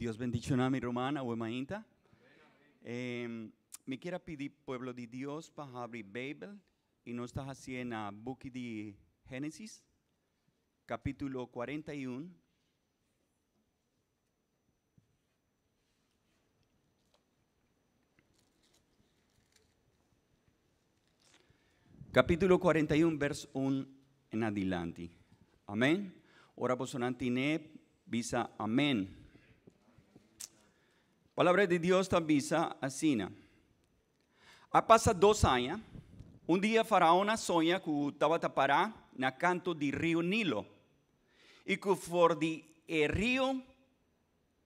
Dios bendiciona mi ruman awe mainta. Eh, mi kier a pidi pueblo di Dios pa habri Bijbel y nos ta hacié na buki di Genesis, capítulo 41. Capítulo 41, vers 1 en adilanti. Amén. Ora bosonan tine, bisa amén. Palabra di Dios ta bisa asina. A pasa dos aña, un dia Faraón a soña ku tabata pará na kanto di riu Nilo i ku for di e riu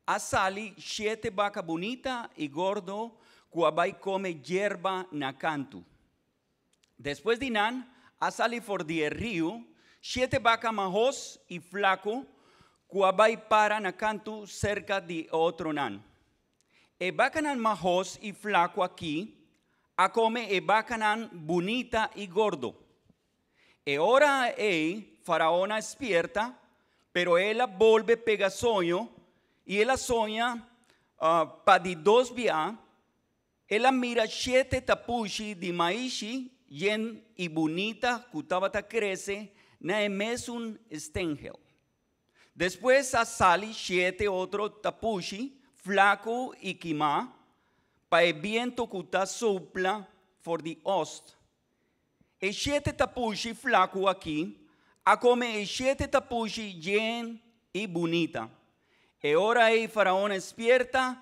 A sali shete baka bunita i gordo ku a bai kome yerba na kantu. Despues di nan a sali for di e riu shete baka mahos i flaku ku a bai para na kantu serka di e otronan. E bakanan mahos i flaku akí a kome e bakanan bunita i gordo. E ora ei Faraon a spierta, pero el a bolbe pega soño, i el a soña pa di dos bia, el a mira shete tapushi di maishi yen i bunita ku tabata krese na e mesun stengel. Despues a sali shete otro tapushi flaku i kimá pa e bientu ku ta supla for di ost. E shete tapushi flaku aki a kome e shete tapushi yen i bunita. E ora ei Faraon a spierta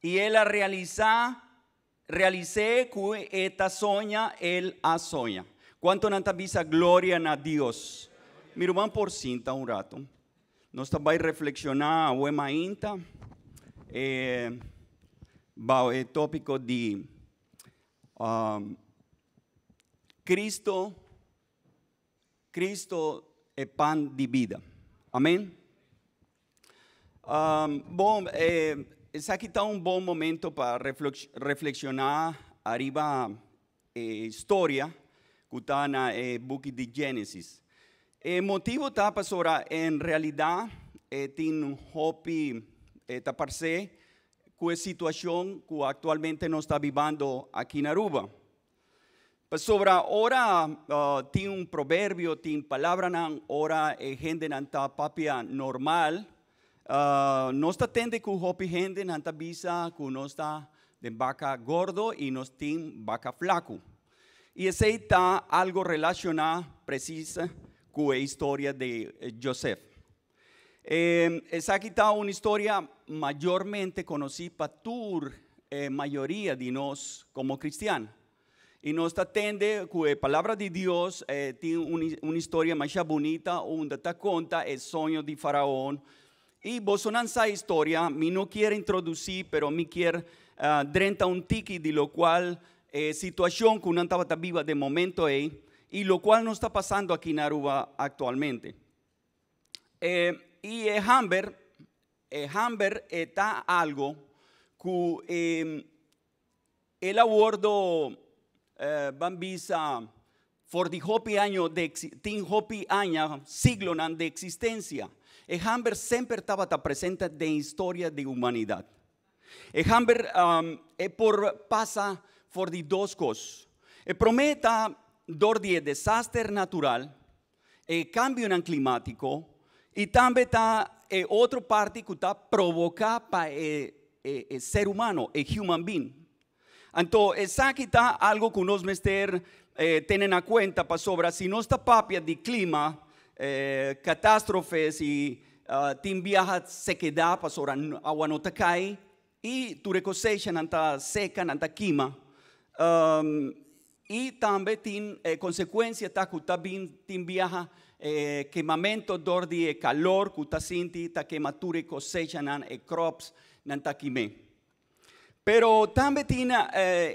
i el a realisá, realis'é ku e ta soña el a soña. Kuantunan ta bisa gloria na Dios? Mi ruman por sinta un ratu. Nos ta bai reflekshoná awe mainta e bao e tópiko di Cristo, Cristo e pan di bida. Amen. Bon, esaki ta un bon momento pa reflexiona ariba e historia cu ta na e buki di Genesis. E motibo ta pasobra en realidad e tin hopi, e ta parce ku e situashon ku aktualmente nos ta bibando aki na Aruba. Pasobra ora tin un proverbio, tin palabranan, ora e hendenan ta papia normal, nos ta tende ku hopi hendenan ta bisa ku nos ta den baka gordo i nos tin baka flaku. I esei ta algo relashoná presis ku e historia di Josef. Esaki ta un historia mayormente konosí pa tur e mayoria di nos komo kristian. I nos ta tende ku e Palabra di Dios tin un historia masha bunita unda ta konta e soño di Faraon. I bosonan sa e historia, mi no kier introdusí pero mi kier drenta un tiki di lokual e situashon ku nan tabata biba den momento ei i lokual nos ta pasando aki na Aruba aktualmente. E, i e hamber, e hamber e ta algo ku e, el a wordo eh, ban bisa for di hopi año de tin hopi aña, siglonan de existencia. E hamber semper tabata presente den historia di humanidad. E hamber um, e por pasa for di dos kos. E promé ta dor di e desaster natural, e kambionan klimátiko i tambe ta e otro parti ku ta provoká pa e e ser humano, e human being. Anto esaki ta algo ku nos mester tene na kuenta pasobra si nos ta papia di klima, katástrofes i tin biaha sekedat pasobra awa no ta kai i tur e kosechanan ta seka, nan ta kima. I tambe tin e konsekuensia ta ku ta bin tin biaha e kemamentu dor di e kalor ku ta sinti ta kema tur e kosechanan, e crops nan ta kim'é. Pero tambe tin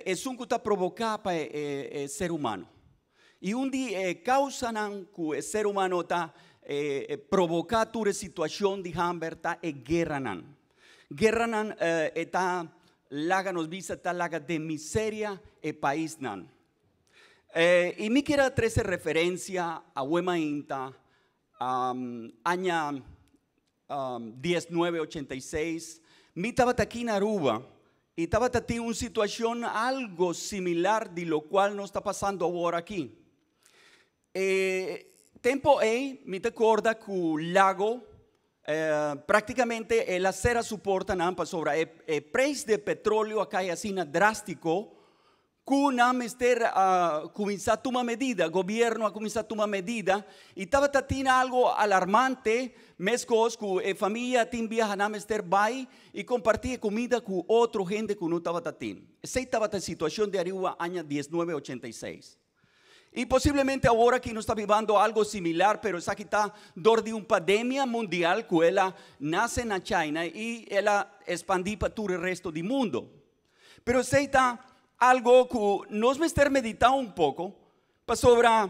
esun ku ta proboká pa e ser humano. I un di e kausanan ku e ser humano ta proboká tur e situashon di hamber ta e gueranan. Gueranan e ta laga nos bisa ta laga den miseria e paisnan. I mi kier a trese referensia awe mainta aña 1986. Mi tabata aki na Aruba y tabata tin un situacion algo similar di locual nos ta pasando awor aki. E tempo ey mi ta corda cu Lago practicamente el a cera su portanan pasobra e prijs di petroleo a cay asina drastico Ku nan mester a kuminsá tuma medida, gobièrnu a kuminsá tuma medida i tabata tin algu alarmante, meskos ku e famia tin biaha nan mester bai i kompartí e kumida ku otro hende ku no tabata tin. Esei tabata e situashon di ariba aña 1986. I posiblemente awor aki nos ta bibando algu similar, pero esaki ta dor di un pademia mundial ku el a nase na China i el a espandí pa tur e resto di mundu. Pero esei ta algo ku nos mester meditá un poko, pasobra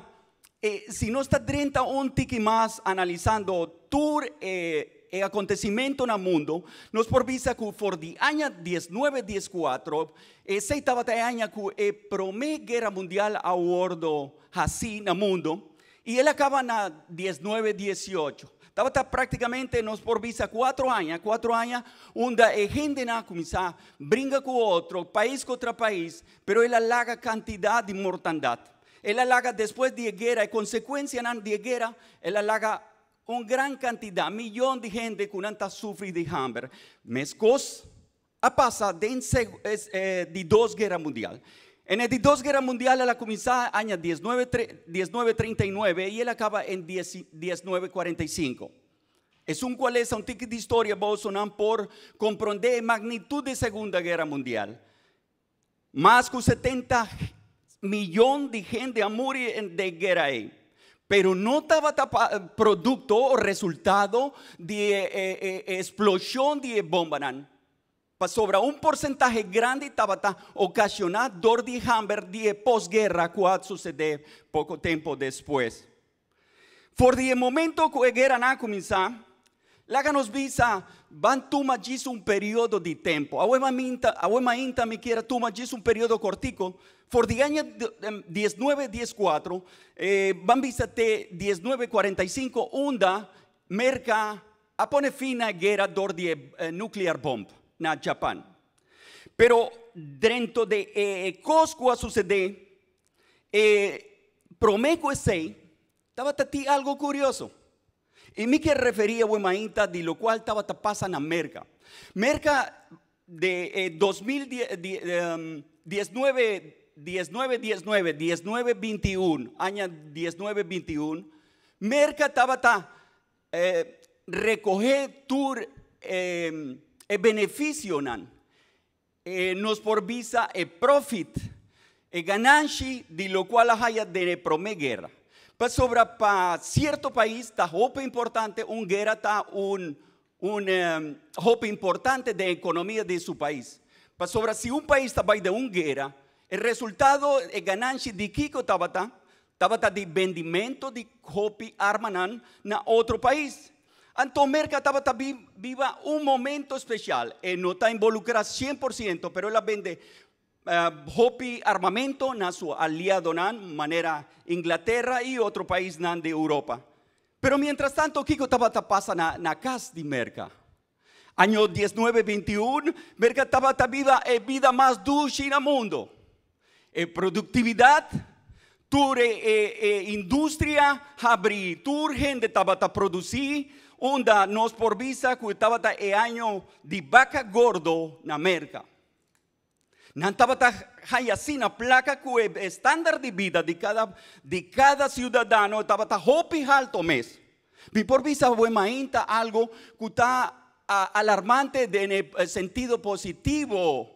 si nos ta drenta un tiki mas analisando tur e e akontesimentonan na mundu, nos por bisa ku for di aña 19 dieskuatro, esei tabata e aña ku e promé guera mundial a wòrdu hasí na mundu, i el a kaba na 19 18. Tabata práktikamente nos por bisa 4 aña, 4 aña unda e hendenan a kuminsá bringa ku otro, pais kontra pais, pero el a laga kantidat di mortandat. El a laga despues di guera, e konsekuensianan di guera, el a laga un gran kantidat, mion di hende ku nan ta sufri di hamber. Meskos a pasa den di dos guera mundial. En e di dos guera mundial el a kuminsá aña 1939 i el a kaba en 1945. Es un kual es un tiki di historia bosonan por komprondé magnitut di Segundo Guera Mundial. Mas ku 70 mion di hende a muri den guera ei. Pero no tabata produkto o resultado di eksploshon di bombanan. Pasobra un porsentahe grandi tabata okashoná dor di hamber di posguera ku a susedé poko tempu despues. For di momento ku e guera a kuminsá, laga nos bisa ban tuma djis un periodo di tempu. Awe mainta mi ke tuma djis un periodo kòrtiku. For di aña 1914, ban bisa te 1945, unda Merka a pone fin na guera dor di nuclear bomb na Japan. Pero dentro di kos ku a susedé, promé ku esei, tabata tin algu kurioso. I mi ke referí awe mainta di lokual tabata pasa na Merka. Merka di 2019, 19, 19, 19, 21, aña 19, 21, Merka tabata rekohé tur benefisionan, nos por bisa e profit, e ganashi di lokual a haya di promé guera. Pasobra pa sierto pais ta hopi importante, un guera ta un hopi importante di ekonomia di su pais. Pasobra si un pais ta den un guera, e resultado e ganashi di kiko tabata, tabata di bendementu di hopi armanan na otro pais. Anto Merka tabata biba un momento spesial. E no ta involukrá 100%, pero el a bende hopi armamento na su aliadonan, manera Inglatera i otro paisnan di Europa. Pero mientras tanto, kiko tabata pasa na kas di Merka? Aña 1921, Merka tabata biba e bida mas dushi na mundu. E produktividat, tur e industria habri, tur hende tabata produsí, unda nos por bisa ku tabata e aña di baka gordo na Merka. Nan tabata asina plaka ku e estándar di bida di kada siudadano tabata hopi haltu mes. Mi por bisa awe mainta algu ku ta alarmante den sentido positivo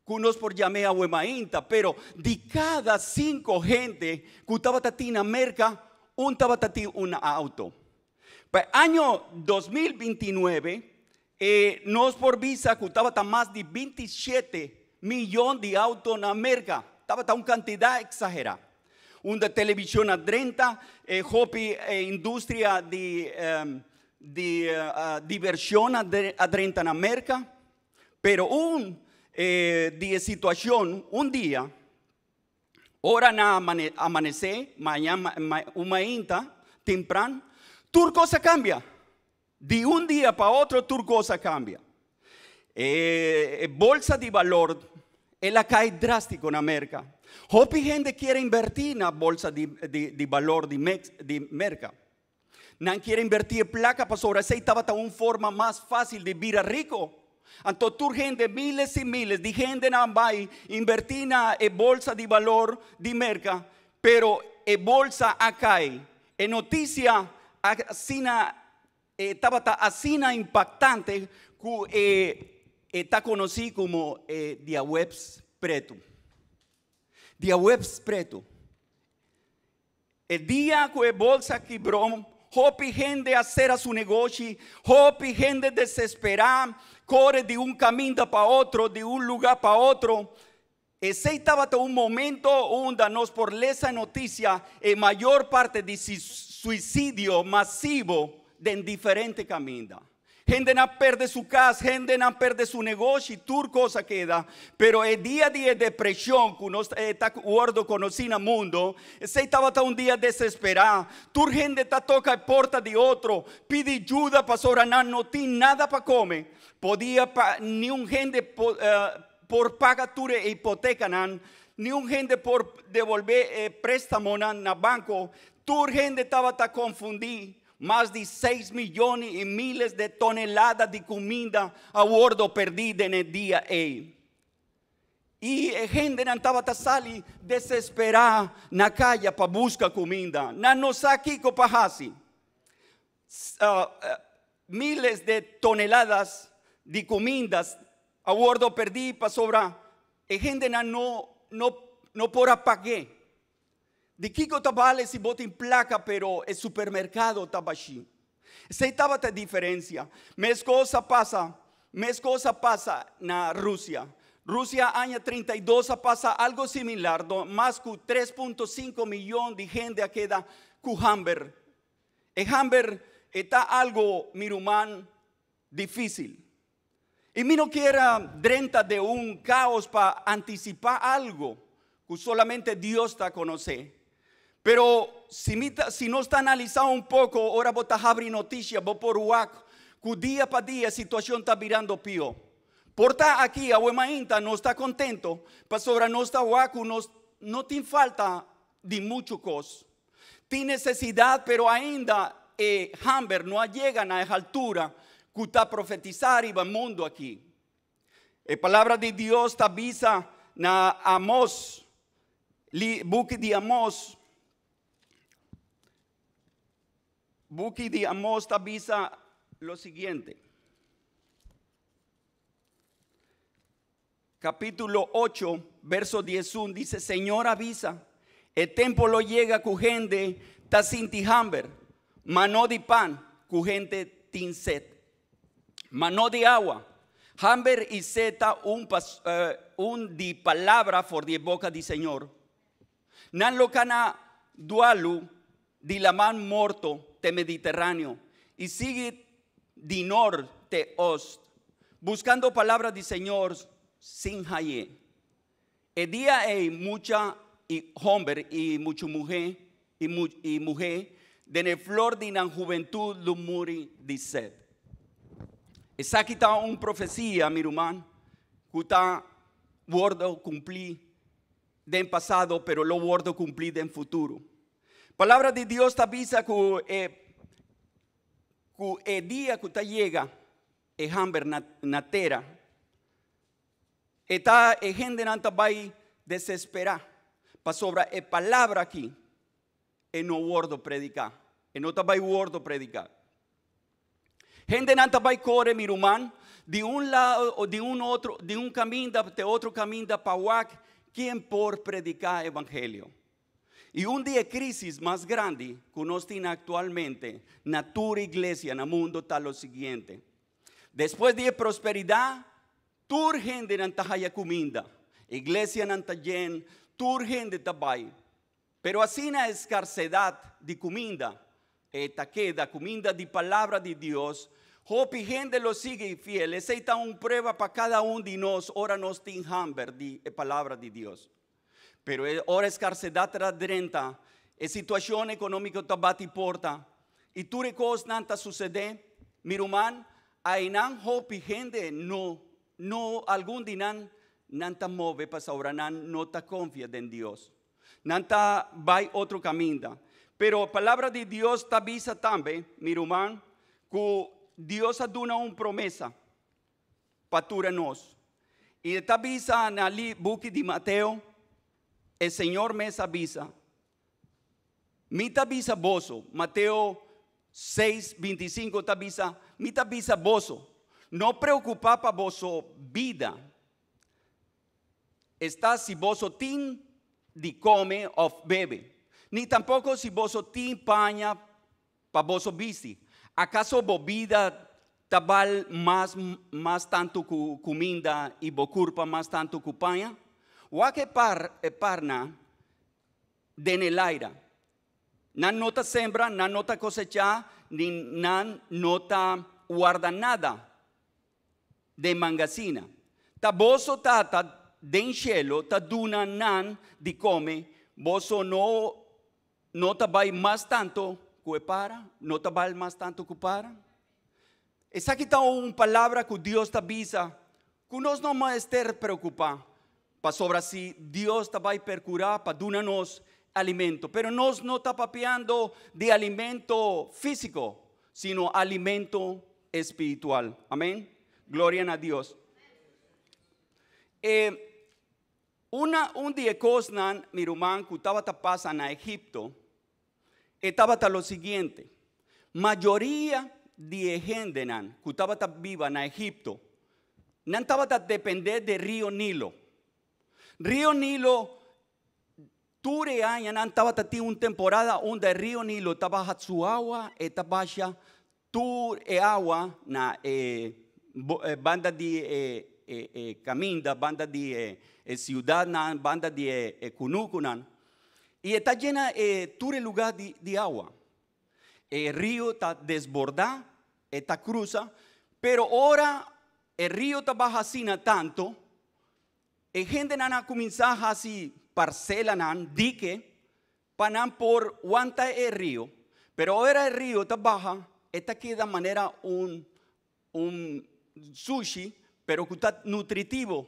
ku nos por yama awe mainta, pero di kada sinku hende ku tabata tin na Merka, un tabata tin un outo. Pa aña 2029, nos por bisa ku tabata mas di 27 mion di outo na Merka. Tabata un kantidat eksagerá. Unda televishon a 30, hopi industria di divershon a 30 na Merka. Pero un di situashon, un dia, ora nan amanesé, mañan, un mainta, tempran, tur kos a kambia. Di un dia pa otro, tur kos a kambia. E bolsa di balor, el a kai drástiko na Merka. Hopi hende kier invertí na bolsa di balor di Merka. Nan kier invertí e plaka pasobra esei tabata un forma mas fásil di bira riku. Anto tur hende, miles i miles di hendenan bai invertí na e bolsa di balor di Merka, pero e bolsa a kai. E notisia asina E tabata asina impaktante ku e ta konosí komo e Diahuebs Pretu. Diahuebs Pretu. E dia ku e bolsa kibró, hopi hende a sera su negoshi, hopi hende desesperá kore di un kaminda pa otro, di un lugá pa otro. Esei tabata un momento unda nos por lesa e noticia e mayor parte di suicidio masivo den diferente caminda. Hendenan perde su cas, hendenan perde su negoshi, tur cos a keda. Pero e dia di e depresion cu nos ta wordo conoci na mundo, esei tabata un dia desespera. Tur hende ta toca e porta di otro, pidi yuda pasobra nan no tin nada pa come. Podia pa niun hende por paga tur e hipotekanan, niun hende por debolbé e préstamonan na banko, tur hende tabata konfundí. Mas di seis miyon i miles de tonelada di kuminda a wòrdu pèrdí den e dia ei. I e hendenan tabata sali desesperá na kaya pa buska kuminda. Nan no sa kiko pa hasi. Miles de toneladas di kuminda a wordo perdí pasobra e hendenan no no no por a pag'é. Di kiko ta bale si bo tin plaka pero e supermerkado ta bashí? Esei tabata e diferensia. Meskos a pasa, meskos a pasa na Rusia. Rusia aña 32 a pasa algo similar, do mas ku 3.5 miyon di hende a keda ku hamber. E hamber e ta algo, mi ruman, difísil. I mi no kier a drenta den un kaos pa antisipá algo ku solamente Dios ta konosé. Pero si mi ta, si nos ta analisá un poko ora bo ta habri notisia, bo por wak ku dia pa dia e situashon ta birando pió. Por ta aki awe mainta nos ta kontento pasobra nos ta wak ku nos no tin falta di muchu kos. Tin nesesidat, pero ainda e hamber no a yega na e haltura ku ta profetisá riba mundu aki. E Palabra di Dios ta bisa na Amos, buki di Amos, buki di Amos ta bisa lo siguiente. Capítulo 8, verso 11 dice, Señor avisa, e tempo lo yega ku hende ta sinti hamber, ma no di pan, ku hende tin sed, ma no di awa. Hamber i sed ta un, pas, uh, un di palabra for di e boka di Señor. Nan lo kana dualu di Laman Morto te Mediterráneo i sigui di nor te ost, buskando palabra di Señor sin hañ'é. E dia ei mucha i homber i muchu muhé i muhé den e flor di nan hubentut lo muri di sed. Esaki ta un profesia, mi ruman, ku ta wòrdu kumplí den pasado pero lo wordo cumplí den futuro. Palabra di Dios ta bisa cu e cu e dia cu ta yega e hamber na na tera e ta e hendenan ta bay desespera pasobra e palabra aki e no wordo predica e no ta bay wordo predica. Hendenan ta bai kore, mi ruman, di un lado, di un otro, di un kaminda te otro kaminda pa wak ken por prediká evangelio. I un di e krísis mas grandi ku nos tin aktualmente na tur iglesia na mundu ta lo siguiente, Despues di e prosperidat, tur hendenan ta haya kuminda, iglesianan ta yen, tur hende ta bai. Pero asina e skarsedat di kuminda e ta keda, kuminda di Palabra di Dios, hopi hende lo sigui fiel. Esei ta un prueba pa kada un di nos ora nos tin hamber di e Palabra di Dios. Pero e ora e skarsedat ta drenta, e situashon ekonómiko ta bati porta i tur e kosnan ta susedé, mi ruman, ainan hopi hende no. No, algun di nan, nan ta move pasobra nan no ta konfia den Dios. Nan ta bai otro kaminda. Pero palabra di Dios ta bisa tambe, mi ruman, ku Dios a duna un promesa pa tur nos. I e ta bisa na buki di Mateo, e Señor mes a bisa: "Mi ta bisa boso", Mateo 6, 25 ta bisa, "Mi ta bisa boso, no preokupá pa boso bida. Esta si boso tin di kome òf bebe, ni tampoko si boso tin paña pa boso bisti. Akaso bo bida ta bal mas tantu ku kuminda i bo kurpa mas tantu ku paña? Wak e paranan den e laira. Nan no ta sembra, nan no ta kosechá, ni nan no ta warda nada den mangasina. Ta boso Tata den shelu ta duna nan di kome. Boso no ta bal mas tantu ku e para? No ta bal mas tantu ku para?" Esaki ta un palabra ku Dios ta bisa, ku nos no mester preokupá, pasobra si Dios ta bai perkurá pa duna nos alimento. Pero nos no ta papiando di alimento físiko, sino alimento espiritual. Amèn? Gloria na Dios. Un di e kosnan, mi ruman, ku tabata pasa na Egipto, tabata lo siguiente. Mayoria di hendenan ku tabata biba na Egipto, nan tabata dependé di Rio Nilo. Rio Nilo, tur aña nan tabata tin un temporada unda Rio Nilo tabata su awa e tabata tur e awa na banda di kaminda, banda di siudatnan, banda di kunukunan. I ta yena tur lugá di awa. E rio ta desbordá, ta krusa, pero ora e rio ta baha asina tantu, e hendenan a kuminsá hasi parselanan, dike, pa nan por wanta e rio. Pero ora e rio ta baha, ta keda manera un sushi, pero ku ta nutritivo.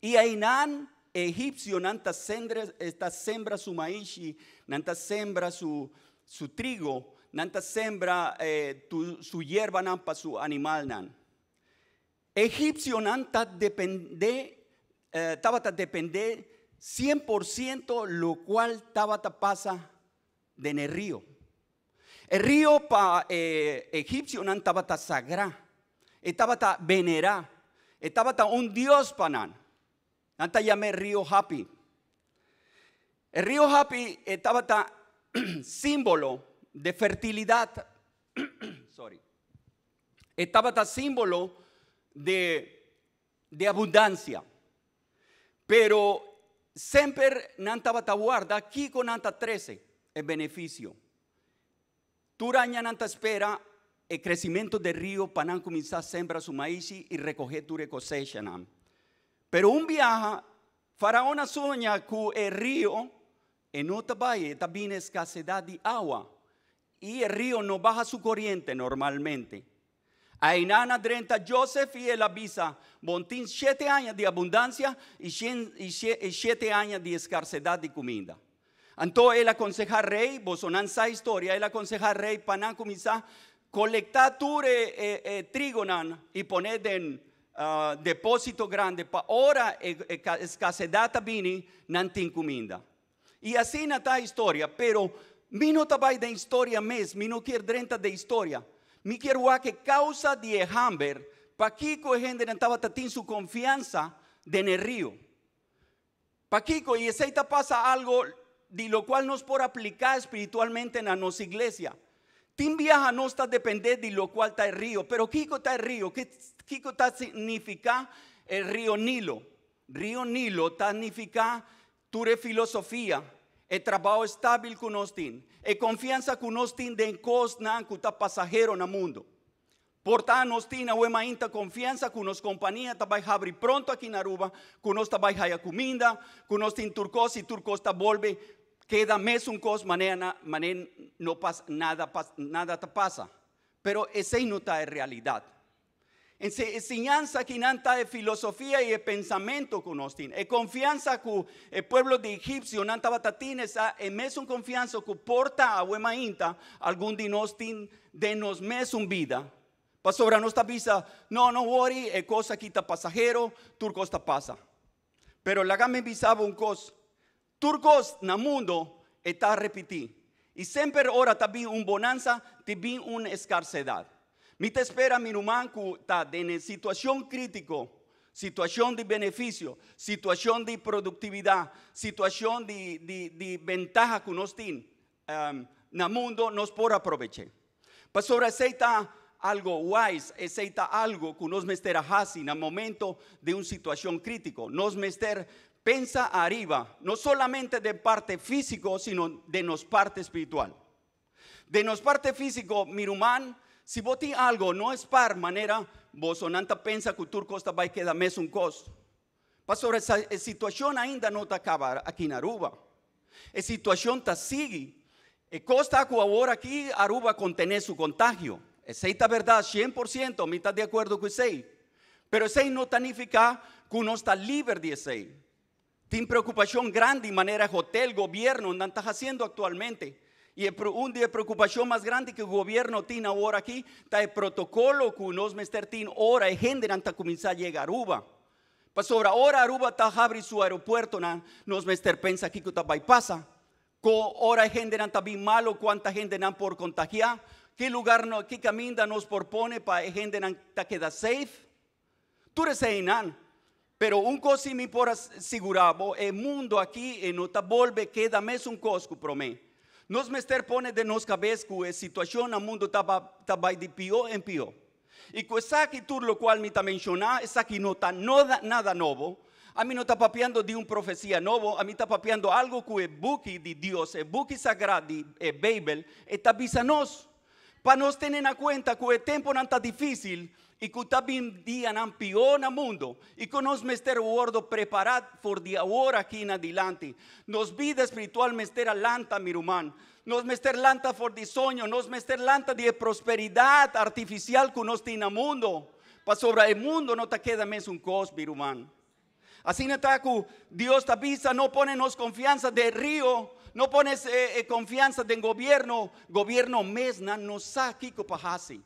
I einan egipsionan ta sembra su maishi, nan ta sembra su trigo, nan ta sembra su yerbanan pa su animalnan. Egipsionan tabata dependé 100% lokual tabata pasa den e rio. E rio pa egipsionan tabata sagrá, tabata venerá, tabata un dios pa nan. Nan ta yam'é Rio Hapi. E Rio Hapi tabata símbolo di fertilidat. Sorry. Tabata símbolo di abundansia. Pero semper nan tabata warda kiko nan ta trese e benefisio. Tur aña nan ta spera e kresementu di rio pa nan kuminsá sembra su maishi i rekohé tur kosechanan. Pero un biaha, Faraon a soña ku e rio e no ta bai, ta bin eskarsedat di awa. I e rio no baha su koriente normalmente. Einan a drenta Joseph i el a bisa: "Bo tin 7 aña di abundansia i 7 aña di eskarsedat di kuminda." Anto el a konsehá rei, boso sa e historia, el a konsehá rei pa nan kuminsá kolektá tur e trigonan i pone den depósito grandi pa ora e eskarsedat bini, nan tin kuminda. I asina ta e historia, pero mi no ta bai den historia mes, mi no ke drenta den historia. Mi ke wak kousa di hamber, pakiko hende tabata tin su konfiansa den e rio. Pakiko, i esei ta pasa algu di lokual nos por apliká espiritualmente na nos iglesia. Tin biaha nos ta dependé di lokual ta e rio, pero kiko ta e rio? Kiko ta signifiká e Rio Nilo? Rio Nilo ta signifiká tur filosofia, e trabou stabil ku nos tin, e konfiansa ku nos tin den kosnan ku ta pasahero na mundu. Por ta nos tin ainda konfiansa ku nos kompania ta bai habri pronto aki na Aruba, ku nos ta bai haya kuminda, ku nos tin tur kos i tur kos ta bolbe, keda mesun kos manera manera no pasa nada, nada ta pasa. Pero esei no ta e realidat. Enseñansa akinan ta e filosofia i e pensamentu ku nos tin. E konfiansa ku e pueblo di egipsionan tabata tin esa e mesun konfiansa ku por ta awe mainta algun di nos tin den nos mesun bida. Pasobra nos ta bisa, No, no wori, e kos aki ta pasahero, tur kos ta pasa. Pero laga mi bisa bo un kos, tur kos na mundo e ta repití. I semper ora ta bin un bonansa, ti bin un eskarsedat. Mi ta spera mi ruman ku ta den e situashon krítiko, situashon di benefisio, situashon di produktividat, situashon di di di bentaha ku nos tin na mundo, nos por aprovech'é. Pasobra esei ta algo wise, esei ta algo ku nos mester a hasi na momento di un situashon krítiko. Nos mester pensa ariba, no solamente den parte físiko, sino den nos parte spiritual. Den nos parte físiko, mi ruman, si bo tin algo, no spar manera bosonan ta pensa ku tur kos ta bai keda mesun kos. Pasobra e situashon ainda no ta kaba aki na Aruba. E situashon ta sigui. E kos ta ku awor aki Aruba kontené su kontagio. Esei ta bèrdat 100%, mi ta di akuerdo ku esei. Pero esei no ta nifiká ku nos ta liber di esei. Tin preokupashon grandi manera hotel, gobièrnu nan ta hasiendo aktualmente. I e un di e preokupashon mas grandi ku gobièrnu tin awor aki ta e protokolo ku nos mester tin ora e hendenan ta kuminsá yega Aruba. Pasobra ora Aruba ta habri su aeropuertonan, nos mester pensa kiko ta bai pasa. Ko ora e hendenan ta bin malo, kuanta hendenan por kontagiá, ki lugar no, ki kaminda nos por pone pa e hendenan ta keda safe. Tur eseinan. Pero un kos si mi por a sigurá bo, e mundo aki e no ta bolbe keda mesun kos ku promé. Nos mester pone den nos kabes ku e situashon na mundo ta ta bai di pió en pió. I ku esaki tur lokual mi ta menshoná, esaki no ta nada nobo. Ami no ta papiando di un profesia nobo, ami ta papiando algu ku e buki di Dios, e buki sagrado di e Beibel, e ta bisa nos. Pa nos tene na kuenta ku e tempunan ta difísil i ku ta bin dianan pió na mundu i ku nos mester wòrdu prepará for di awor aki na dilanti. Nos bida spiritual mester a lanta, mi ruman. Nos mester lanta for di soño, nos mester lanta di e prosperidat artifisial ku nos tin na mundu, pasobra e mundu no ta keda mesun kos, mi ruman. Asina ta ku Dios ta bisa, no pone nos konfiansa den rio, no pone e konfiansa den gobierno, gobierno mes nan no sa kiko pa hasi.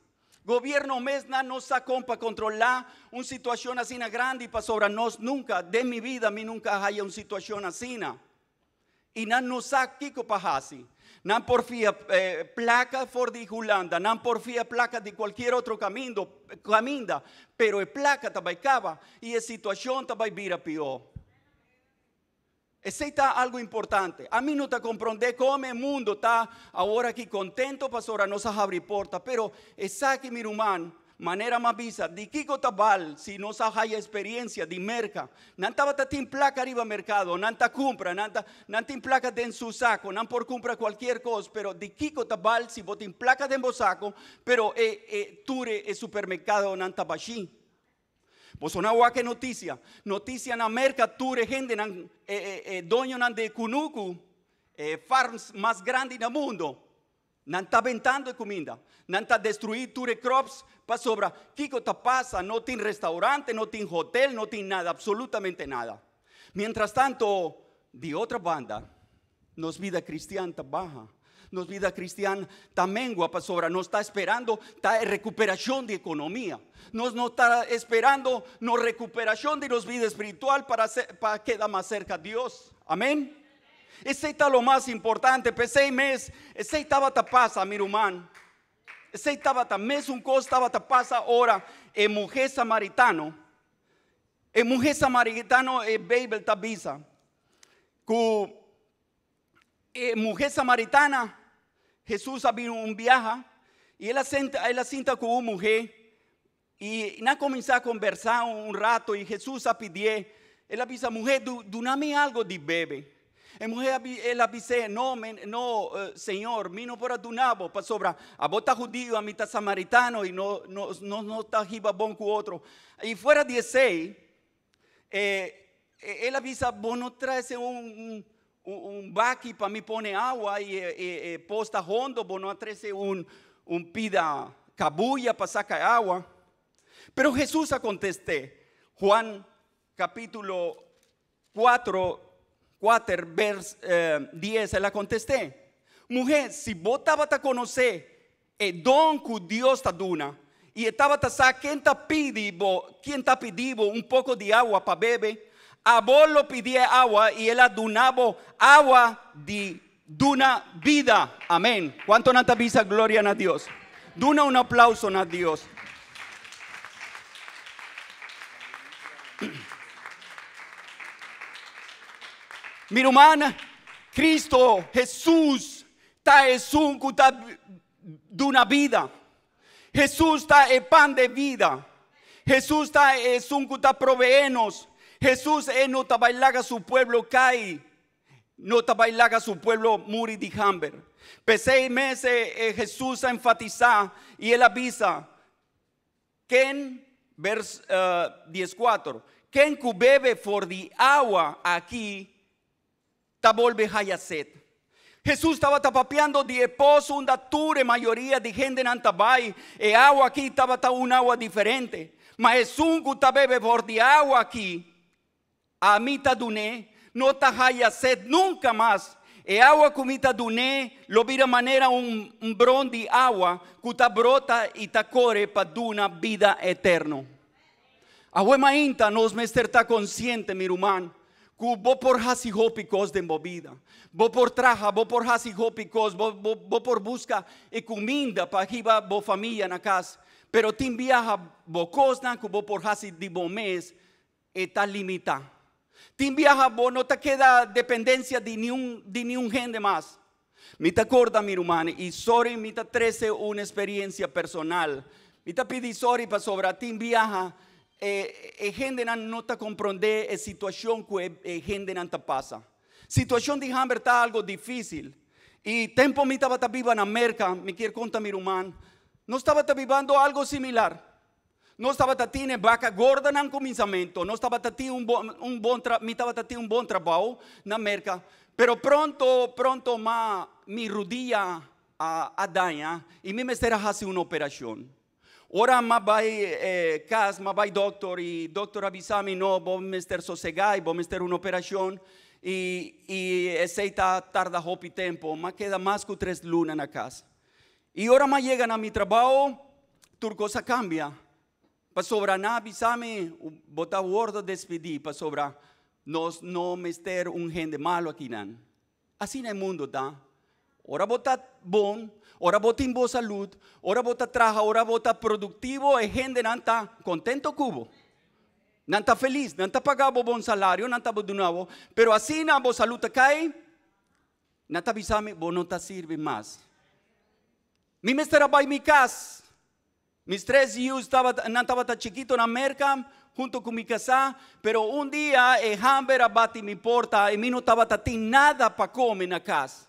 Gobierno mes nan no sa kon pa kontrolá un situashon asina grandi, pasobra nos nunka, den mi bida mi nunka a haya un situashon asina. I nan no sa kiko pa hasi. Nan por fia plaka for di Hulanda, nan por fia plaka di kualkier otro kamindo, kaminda, pero e plaka ta bai kaba i e situashon ta bai bira pió. Esei ta algu importante. Ami no ta komprondé kon e mundo ta awor aki kontento pasobra nos a habri porta, pero esaki mi ruman, Manera m'a bisa, di kiko ta bal si nos a haya experiencia di Merca? Nan tabata tin placa riba mercado, nan ta cumpra, nan ta, nan tin placa den su saco, nan por cumpra cualkier cos, pero di kiko ta bal si bo tin placa den bo saco, pero e, e tur e, e supermercadonan ta bashí? Boso no a wak e noticia? Noticia na Merca tur e hendenan, e, e, e doñonan di cunucu, e farms mas grandi na mundo, Nan ta bentando e kuminda. Nan ta destruí tur e crops pasobra kiko ta pasa? No tin restaurante, no tin hotel, no tin nada, absolutamente nada. Mientras tanto, di otro banda, nos bida cristian ta baha. Nos bida cristian ta mengua pasobra nos ta esperando ta e recuperacion di economia. Nos no ta esperando nos recuperacion di nos bida espiritual para, pa keda mas cerca Dios. Amen. Esei ta lo mas importante, p'esei mes esei tabata pasa, mi ruman. Esei tabata mesun kos tabata pasa ora e muhé samaritano, e muhé samaritano e Beibel ta bisa ku e muhé samaritana, Hesus a bini un biaha i el a senta, el a sinta ku un muhé I nan kuminsá kombersá un rato i Hesus a pidié, el a bisa, Muhé, duna mi algu di bebe. E muhé a el a bis'é, No, no, Señor, mi no por a duna bo, pasobra abo ta hudiu, ami ta samaritano i no, nos no ta hiba bon ku otro. I fuera di esei, el a bisa, Bo no trese un un baki pa mi pone awa i e pos ta hondo, bo no a trese un pida kabuya pa saka e awa. Pero Hesus a kontest'é, Juan kapítulo 4, 4 bers 10, el a kontest'é, Muhé, si bo tabata konosé e don ku Dios ta duna, i e tabata sa ken ta pidi bo, ken ta pidi bo un poko di awa pa bebe, abo lo pidié awa i el a duna bo awa di duna bida. Amén. Kuantonan ta bisa gloria na Dios? Duna un aplauso na Dios. Mi ruman, Cristo Jesús ta esun ku ta duna bida. Jesús ta e pan de vida. Jesús ta esun ku ta proveé nos. Jesús e no ta bai laga su pueblo kai. No ta bai laga su pueblo muri di hamber. P'esei mes e Hesus a enfatisá i el a bisa, Ken, vers dieskuater, ken ku bebe for di awa aki ta bolbe haya set. Hesus tabata papiando di e pos unda tur e mayoria di hendenan ta bai. E awa aki tabata un awa diferente. Ma esun ku ta bebe for di awa aki Ami ta dun'é, no ta haya sed nunka mas. E awa ku mi ta dun'é lo bira manera un bron di awa ku ta brota i ta kore pa duna bida eterno. Awe mainta nos mester ta konsiente, mi ruman, ku bo por hasi hopi kos den bo bida. Bo por traha, bo por hasi hopi kos, bo, bo, bo por buska e kuminda pa hiba bo famia na kas. Pero tin biaha bo kosnan ku bo por hasi di bo mes E ta limitá. Tin biaha bo no ta keda dependensia di niun di niun hende mas. Mi ta korda mi ruman i sorry mi ta trese un esperiensia personal. Mi ta pidi sorry pasobra tin biaha e e hendenan no ta komprondé e situashon ku e e hendenan ta pasa. Situashon di hamber ta algo difísil. I tempu mi tabata biba na Merka, mi kier konta mi ruman, nos tabata bibando algo similar. Nos tabata tin e baka gorda nan kuminsamentu. Nos tabata tin un bon, un bon tra, mi tabata tin un bon trabou na Merka. Pero pronto, pronto ma mi rudia a, a daña i mi mester a hasi un operashon. Ora m'a bai eh, kas, m'a bai dokter i dokter a bisa mi, no, bo mester sosegá i bo mester un operashon i, i esei ta tarda hopi tempu. M'a keda mas ku tres luna na kas. I ora m'a yega na mi trabou, tur kos a kambia. Pasobra nan a bisa mi, Bo ta wordo despidí pasobra nos no mester un hende malu akinan. Asina e mundo ta. Ora bo ta bon, ora bo tin bo salud, ora bo ta traha, ora bo ta produktivo, e hendenan ta kontento ku bo. Nan ta felis, nan ta paga bo bon salario, nan ta duna bo, pero asina bo salud ta kai, Nan ta bisa mi, Bo no ta sirbi mas. Mi mester a bai mi kas. Mis tres yius tabata, nan tabata chikito na Merka, hunto ku mi kasá, pero un dia e hamber a bati mi porta i mi no tabata tin nada pa kome na kas.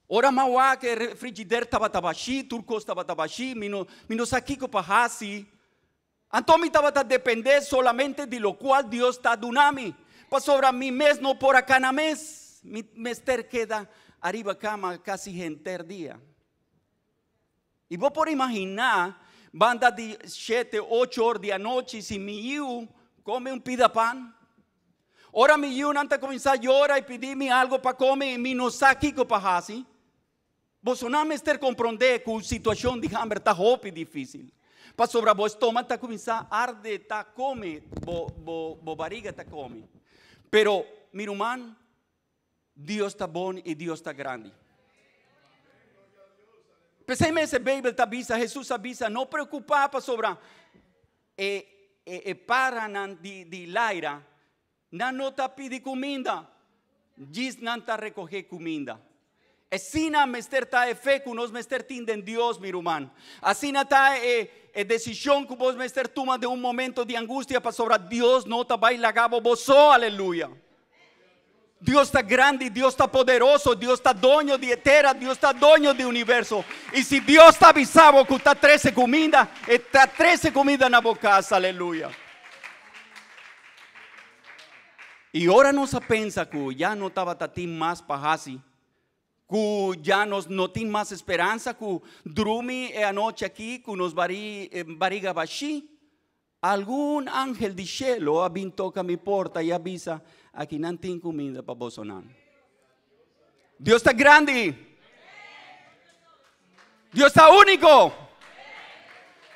Ora mi a wak e refrigider tabata bashí, tur kos tabata bashí, mi no, mi no sa kiko pa hasi. Anto mi tabata dependé solamente di lokual Dios ta duna mi, pasobra mi mes no por a kana mes. Mi mester keda ariba kama kasi henter dia. I bo por imaginá banda di shete, ocho or di anochi si mi yiu kome un pida pan. Ora mi yiunan ta kuminsá yora i pidi mi algu pa kome i mi no sa kiko pa hasi. Bosonan mester komprondé ku situashon di hamber ta hopi difísil, pasobra bo estoma ta kuminsá arde, ta kome, bo bo bo bariga ta kome. Pero, mi ruman, Dios ta bon i Dios ta grandi. P'esei mes e Beibel ta bisa, Hesus a bisa, no preokupá pasobra e e e paranan di di laira Nan no ta pidi kuminda, djis nan ta rekohé kuminda. Asina mester ta e fe ku nos mester tin den Dios, mi ruman. Asina ta e e desishon ku bo mester tuma den un momento di angustia, pasobra Dios no ta bai laga bo bo so. Aleluya! Dios ta grandi, Dios ta poderoso, Dios ta doño di e tera, Dios ta doño di universo. I si Dios ta bisa bo ku ta trese kuminda, e ta trese kuminda na bo kas. Aleluya! I ora nos a pensa ku ya no tabata tin mas pa hasi, Ku ya nos no tin mas speransa ku drumi e anochi aki ku nos bari, bariga bashí. Algun angel di shelu a bin toka mi porta i a bisa, Aki nan tin kuminda pa bosonan. Dios ta grandi. Dios ta úniko.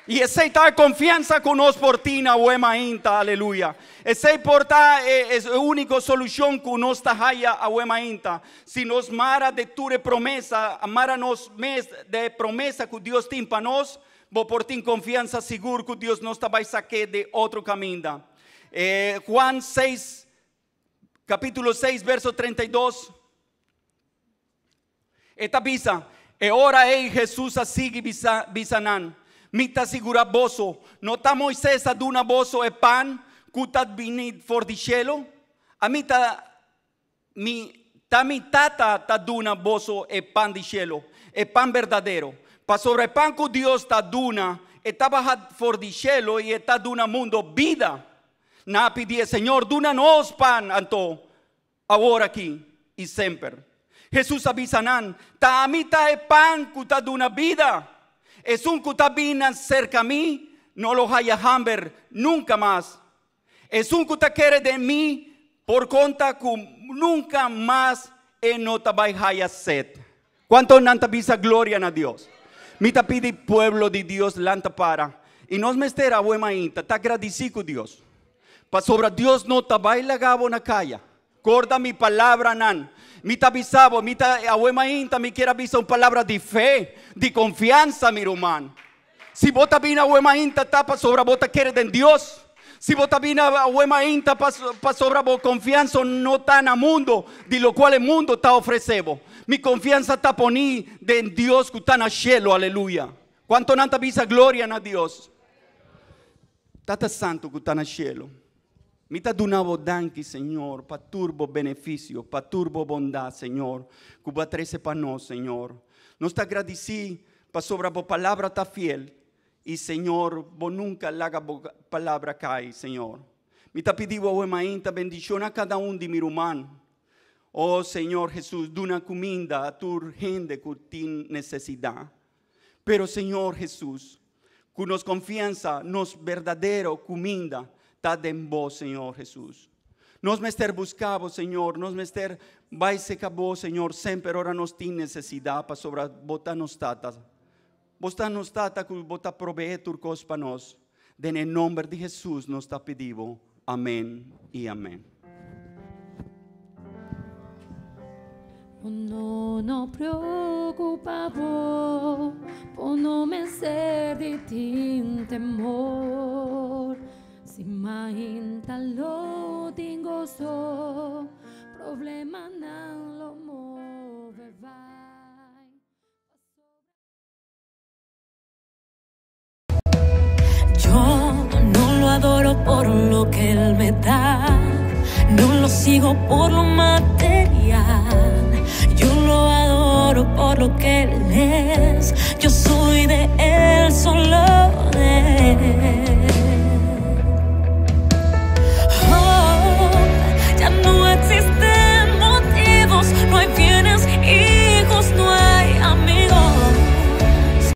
I esei ta e konfiansa ku nos por tin awe mainta, aleluya. Esei por ta e e úniko solushon ku nos ta haya awe mainta. Si nos mara de tur e promesa, mara nos mes de e promesa ku Dios tin pa nos, bo por tin konfiansa sigur ku Dios nos ta bai sak'é de otro kaminda. E Juan seis, kapítulo seis, verso 32. E ta bisa, E ora ei Hesus a sigui bisa bisa nan, Mi ta sigurá boso, no ta Moises a duna boso e pan ku ta bini for di shelu? Ami ta mi ta mi Tata ta duna boso e pan di shelu, e pan berdadero. Pasobra e pan ku Dios ta duna, e ta baha for di shelu i e ta duna mundo bida. Nan a pidi e Señor, Duna nos pan anto. Awor aki i semper. Hesus a bisa nan, Ta ami ta e pan ku ta duna bida. Esun ku ta bini serka mi no lo haya hamber nunka mas. Esun ku ta kere den mi por konta ku nunka mas e no ta bai haya set. Kuantu nan ta bisa gloria na Dios? Mi ta pidi pueblo di Dios lanta para i nos mester awe mainta ta gradisí ku Dios. Pasobra Dios no ta bai laga bo na kaya. Korda mi palabranan. Mi ta bisa bo, mi ta awe mainta mi kier a bisa un palabra di fe, di konfiansa, mi ruman. Si bo ta bini awe mainta ta pasobra bo ta kere den Dios. Si bo ta bini awe mainta pasobra bo konfiansa no ta na mundo, di lokual e mundo ta ofresé bo. Mi konfiansa ta poní den Dios ku ta na shelu, aleluya. Kuantonan ta bisa gloria na Dios? Tata Santu ku ta na shelu, mi ta duna bo danki, Señor, pa tur bo benefisio, pa tur bo bondat, Señor, ku bo a trese pa nos, Señor. Nos ta gradisí pasobra bo palabra ta fiel i, Señor, bo nunka laga bo palabra kai, Señor. Mi ta pidi bo awe mainta bendishona kada un di mi ruman. O Señor Hesus, duna kuminda a tur hende ku tin nesesidat. Pero Señor Hesus, ku nos konfiansa, nos berdadero kuminda ta den Bo, Señor Hesus. Nos mester buska Bo, Señor, nos mester bai seka Bo, Señor, semper ora nos tin nesesidat, pasobra Bo ta nos Tata. Bo ta nos Tata ku Bo ta probeé tur kos pa nos. Den e nomber di Hesus nos ta pidi Bo. Amen i amen. Bo no no preocupa bo, bo no mester di tin temor. Si mainta lo tin goso, problemanan lo move bai. Yo no lo adoro por lo que él me da, no lo sigo por lo material. Yo lo adoro por lo que él es. Yo soy de él, solo de él.